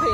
ဟဲ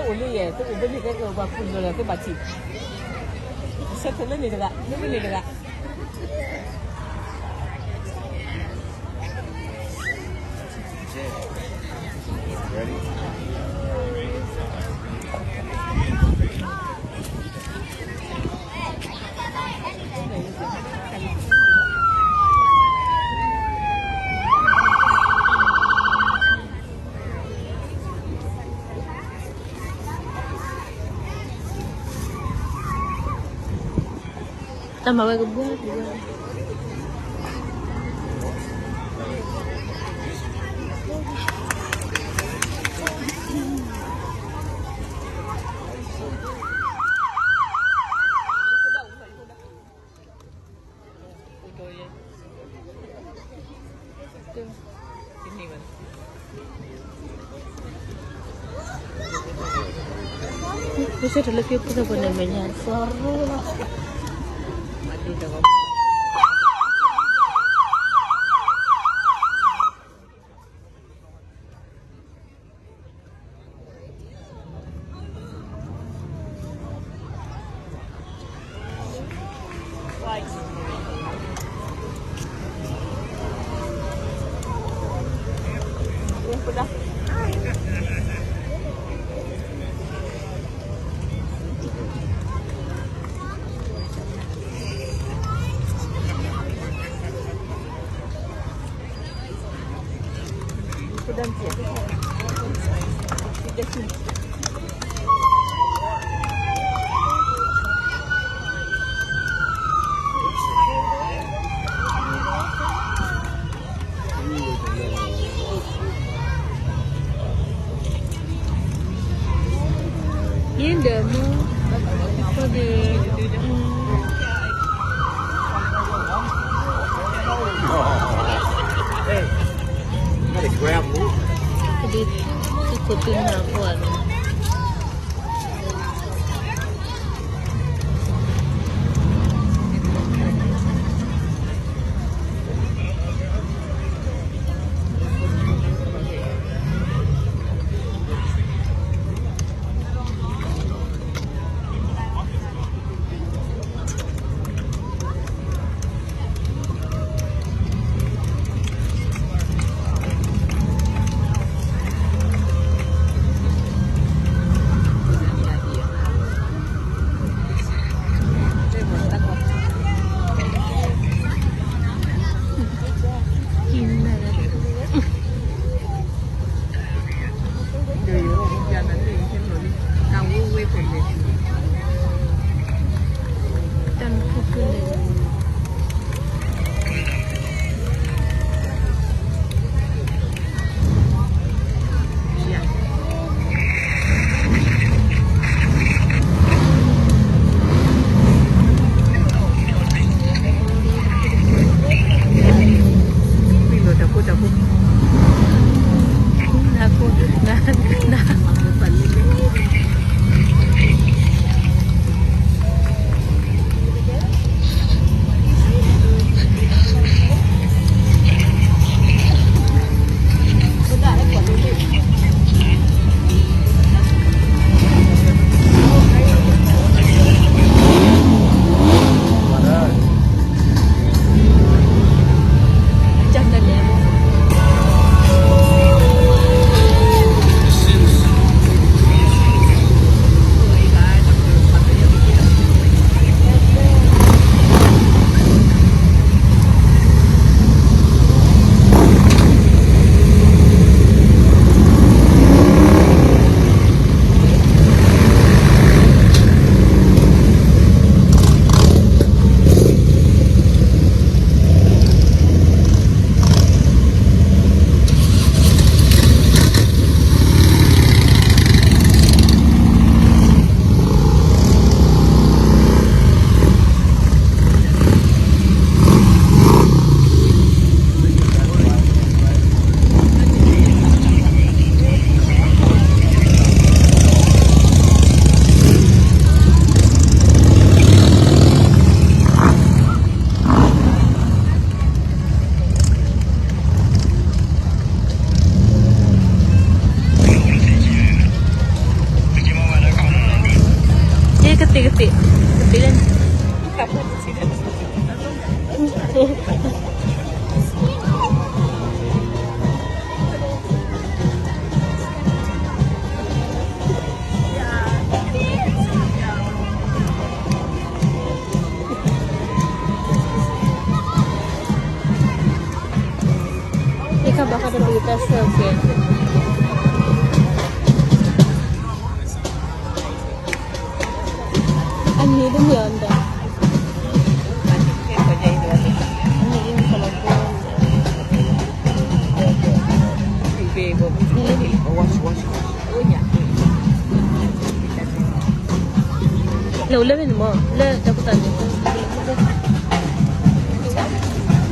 အိၣ်လၢယဲၢ် သုအိၣ်ဘၣ်န့ၣ် ကဲကဲပှၤကူၣ်လီၤလၢသုဘၣ်ထံၣ်, ဆၢထၢၣ်လၢန့ၣ်တဂၤ လၢန့ၣ်တဂၤ. Ready? တၢ်မၤဝဲကဘှၢ်တဂၤ, မ့ၢ်ဆၢထၢၣ်လၢက့ၤဖိသၣ်ပှၤန့ၣ် မဲာ်ညါသီရူလီၤ. ယင်းဒီးမူ ဒီး Hey, you gotta grab me. ဒီး သုးခိၣ်သုးနၢ်ဖိန့ၣ် ကသ့ၣ်, ကသ့ၣ်လၢန့ၣ်. ယခါဘၣ်ဃးဒီးပကတၢ်ဆၢက့ၤ အနံၤတမ့ၢ်အီၤဒီး လၢအိၣ်လၢမ့ၢ်န့ၣ်မ့ၢ် လၢတၢ်ကူတၢ်န့ၣ် အကတၢၢ်လၢထီၣ်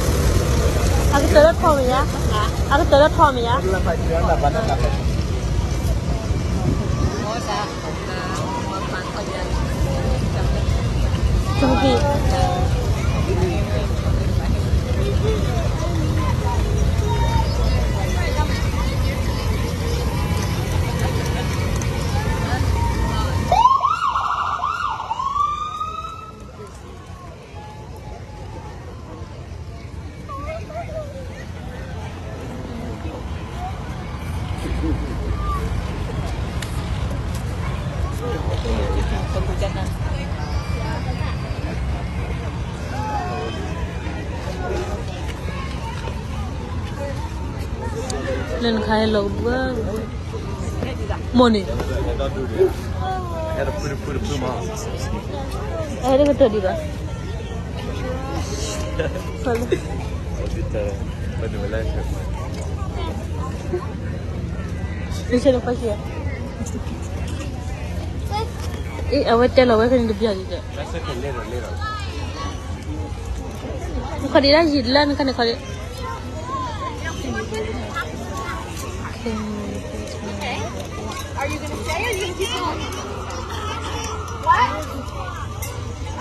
မ့ၢ်ဧါ, အကတၢၢ်လၢထီၣ်မ့ၢ်ဧါ. လၢနခါဟဲလီၤကဘုၣ်, မိၢ်န့ၣ်, အဲၣ်ဒိးကတၢၢ်ဒံးဘၣ်, နဆဲးလၢခွါဆံး, အဝဲတဲလီၤဝဲဖဲန့ၣ်တဘျီဒံးဒီး, နခီဒံးဒၣ်ယံာ်တလၢနခါန့ၣ်ခီဒံး Okay. Are you gonna stay or you gonna keep going? What?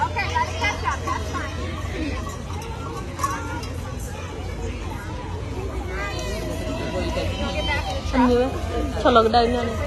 Okay, let's catch up. That's fine. ဆီၣ်လီၤကဒါက့ၤန့ၣ်,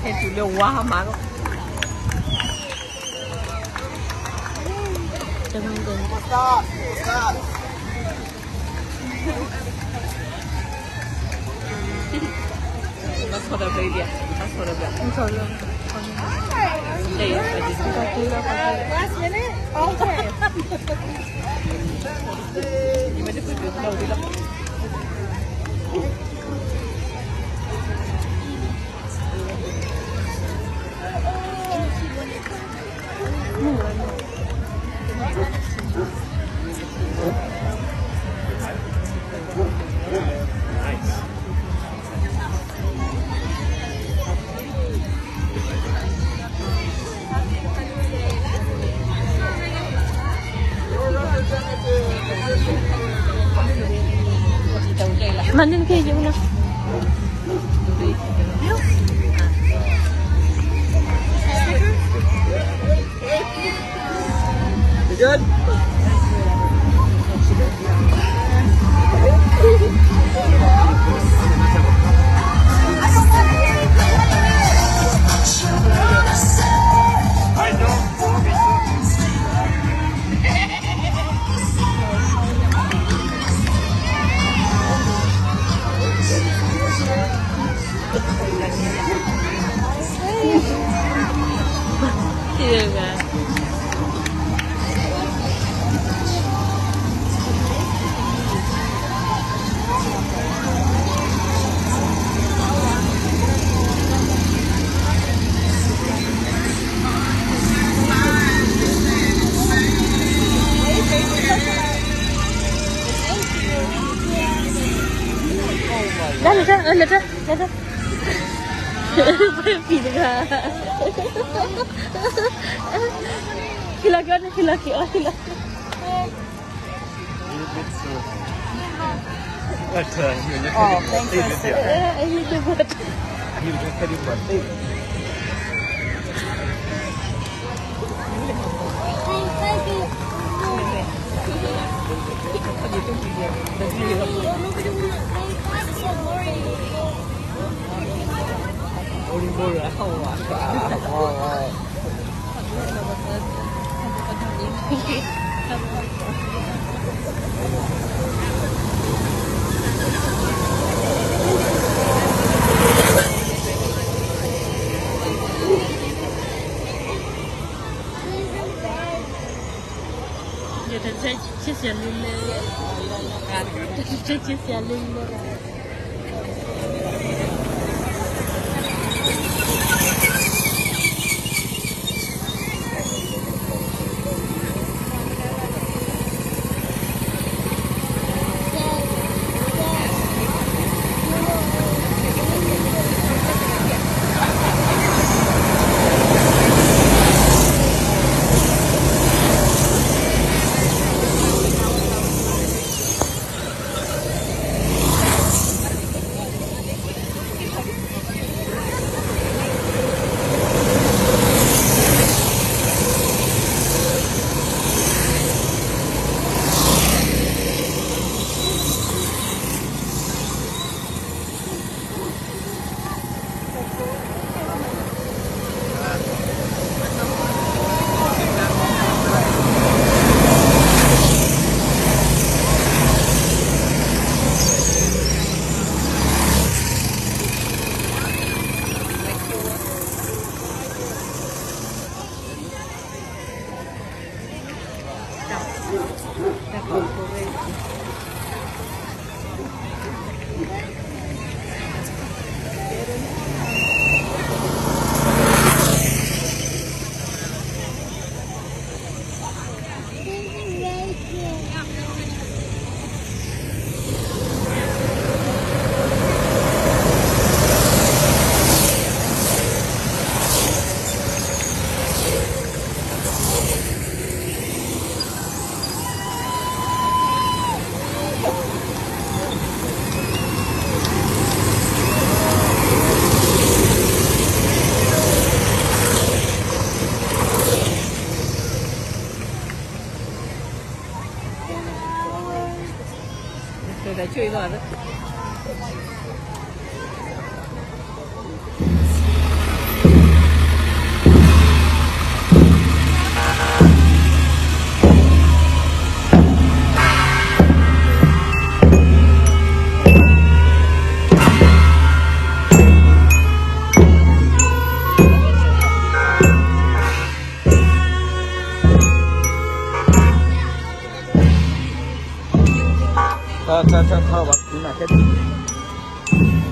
ဟဲတုၤလၢဝါမးလီၤ. That's for the baby. That's for the baby. Hey, I just Last minute? Okay. You made a good move. No, we don't. You good? Dale, dale, dale, dale. Pide ka. Hilaki, hilaki, hilaki. Oh, thank you. တဆဲးဆဲးဆဲးလံလဲၣ်, တဆဲးဆဲးဆဲးလံလဲၣ်.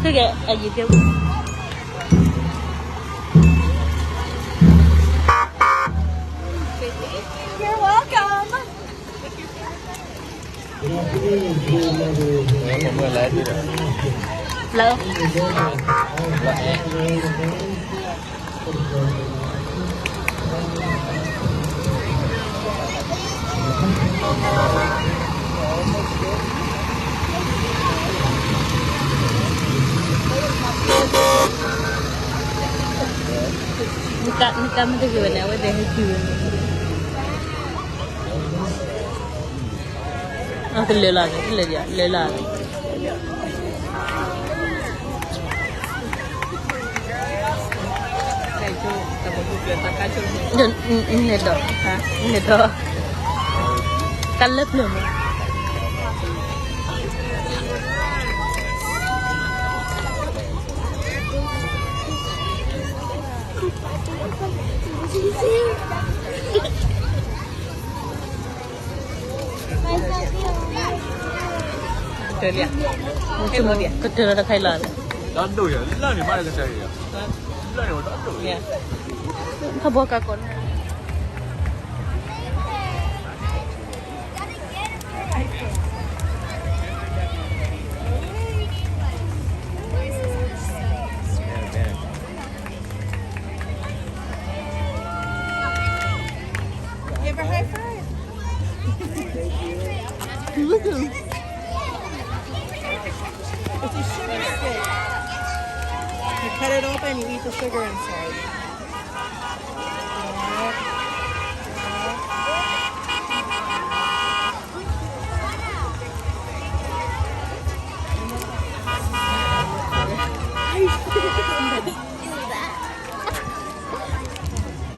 Kege, ayi te. You're welcome. Hello. Nunca me te givene, awete heki. အကလဲၤလာက့ၤ လဲၤဒ်လဲၤလာက့ၤ နဲၣ်ဒီး နဲၣ်ဒီး တၢ်လၢပျၢၤမး ကတၢၢ်လံ, ကတၢၢ်လီၤတခါအံၤလီၤ, တၢ်ဒိၣ်ယၤ လၢန့ၣ်မးကတၢၢ်ယၤ, လၢန့ၣ်တၢ်ဒိၣ်ယၤ, ထီဘိကါကိးန့ၣ် Give her high five. Look at him. It's a sugar stick. You cut it open and you eat the sugar inside.